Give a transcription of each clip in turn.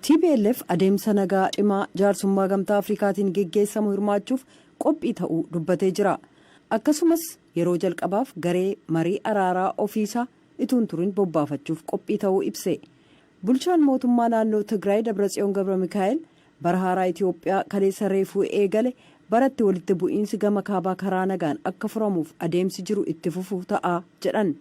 TPLF adeemsa nagaa cimaa jaarsummaa Gamtaa Afrikaatiin geggeessamu hirmaachuuf qophii ta'uu dubbatee jira. Akkasumas yeroo jalqabaaf garee marii araaraa ofiisaa ituun turin bobbaafachuuf qophii ta'uu ibse. Bulchaan mootummaa naannoo Tigraay Dabratsiyoon Gabra Mikaa'el bara haaraa Itiyoophiyaa kaleessa reefuu eegale baratti walitti bu'iinsi gama kaabaa karaa nagaan akka furamuuf adeemsi jiru itti fufu ta'a jedhan.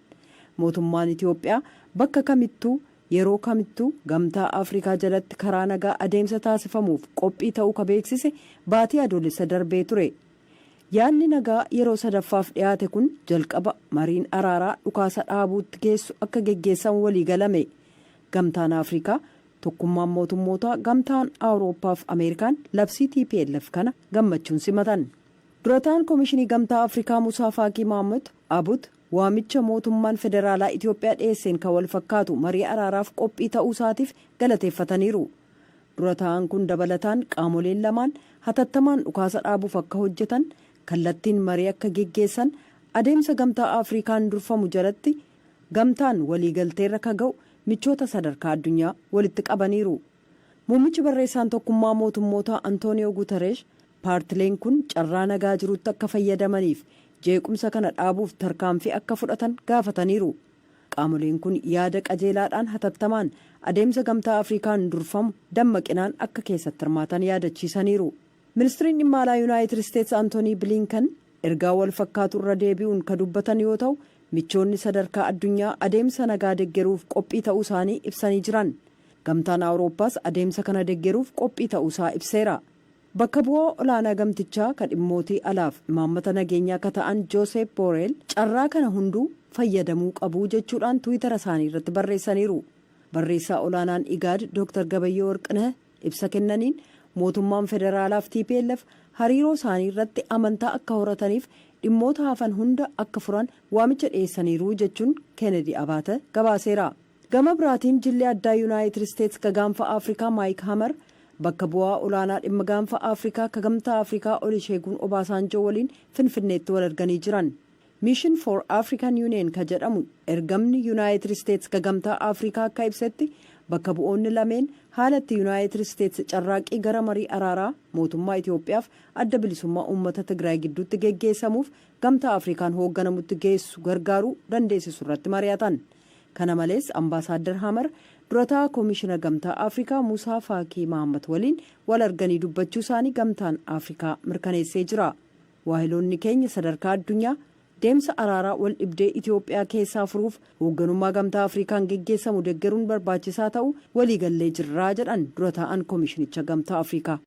Mootummaan Itiyoophiyaa bakka kamittuu, yeroo kamittuu Gamtaa Afrikaa jalatti karaa nagaa adeemsa taasifamuuf qophii ta'uu ka beeksise baatii Adoolessa darbee ture. Yaadni nagaa yeroo sadaffaaf dhiyaate kun jalqaba mariin araaraa dhukaasa dhaabuutti geessu akka geggeessamu walii galame. Gamtaan Afrikaa, Tokkummaan Mootummootaa, Gamtaan Awurooppaaf Ameerikaan labsii TPLF kana gammachuun simatan. Durataan Koomishinii Gamtaa Afrikaa Musaa Faakii Mahammad Abut waamicha mootummaan federaalaa Itiyoophiyaa dhiyeesseen kan wal fakkaatu marii araaraaf qophii ta'uu isaatiif galateeffataniiru. Dura ta'an kun dabalataan qaamoleen lamaan hatattamaan dhukaasa dhaabuuf akka hojjetan, kallattiin marii akka geggeessan, adeemsa Gamtaa Afrikaan durfamu jalatti gamtaan waliigalteerra ka ga'u michoota sadarkaa addunyaa walitti qabaniiru. Muummichi barreessaan Tokkummaa Mootummootaa Antooniyoo Guutareesh paartileen kun carraa nagaa jirutti akka fayyadamaniif jeequmsa kana dhaabuuf tarkaanfii akka fudhatan gaafataniiru. Qaamoleen kun yaada qajeelaadhaan hatattamaan adeemsa Gamtaa Afrikaan durfamu dammaqinaan akka keessatti hirmaatan yaadachiisaniiru. Ministiriin dhimma alaa Yuunaayitid Isteetsi Antoonii Bilinkan ergaa wal fakkaatu irra deebi'uun ka dubbatan yoo ta'u, michoonni sadarkaa addunyaa adeemsa nagaa deggeruuf qophii ta'uu isaanii ibsanii jiran. Gamtaan Awurooppaas adeemsa kana deggeruuf qophii ta'uusaa ibseera. Bakka bu'aa olaanaa gamtichaa ka dhimmootii alaaf imaammata nageenyaa ka ta'an Joosep Booreel carraa kana hunduu fayyadamuu qabu jechuudhaan Tiwiitara isaanii irratti barreessaniiru. Barreessaa olaanaan Igaad Dr. Gabayyoo Warqinah ibsa kennaniin mootummaan federaalaaf TPLF hariiroo isaanii irratti amantaa akka horataniif dhimmoota hafan hunda akka furan waamicha dhiyeessaniiru jechuun Kennedy Abaate gabaaseera. Gama biraatiin jilli addaa Yuunaayitid Isteetsi ka Gaanfa Afrikaa Maayik Hamar bakka bu'aa olaanaa dhimma Gaanfa Afrikaa ka Gamtaa Afrikaa Olisheeguun Obaasaanjoo waliin Finfinneetti wal arganii jiran. Mission for African Union ka jedhamu ergamni Yuunaayitid Isteetsi ka Gamtaa Afrikaa akka ibsetti, bakka bu'oonni lameen haala itti Yuunaayitid Isteetsi carraaqqii gara marii araaraa mootummaa Itiyoophiyaaf Adda Bilisummaa Uummata Tigraay gidduutti geggeessamuuf Gamtaa Afrikaan hoogganamutti geessu gargaaruu dandeessisu irratti mari'atan. Kana malees Ambaasaaddar Hamar durataa Koomishina Gamtaa Afrikaa Musaa Faakii Mahammad waliin wal arganii dubbachuu isaanii Gamtaan Afrikaa mirkaneessee jira. Waahiloonni keenya sadarkaa addunyaa deemsa araaraa wal dhibdee Itiyoophiyaa keessaa furuuf hoogganummaa Gamtaa Afrikaan geggeessamu deggeruun barbaachisaa ta'uu waliigallee jirraa jedhan dura taa'an koomishinicha Gamtaa Afrikaa.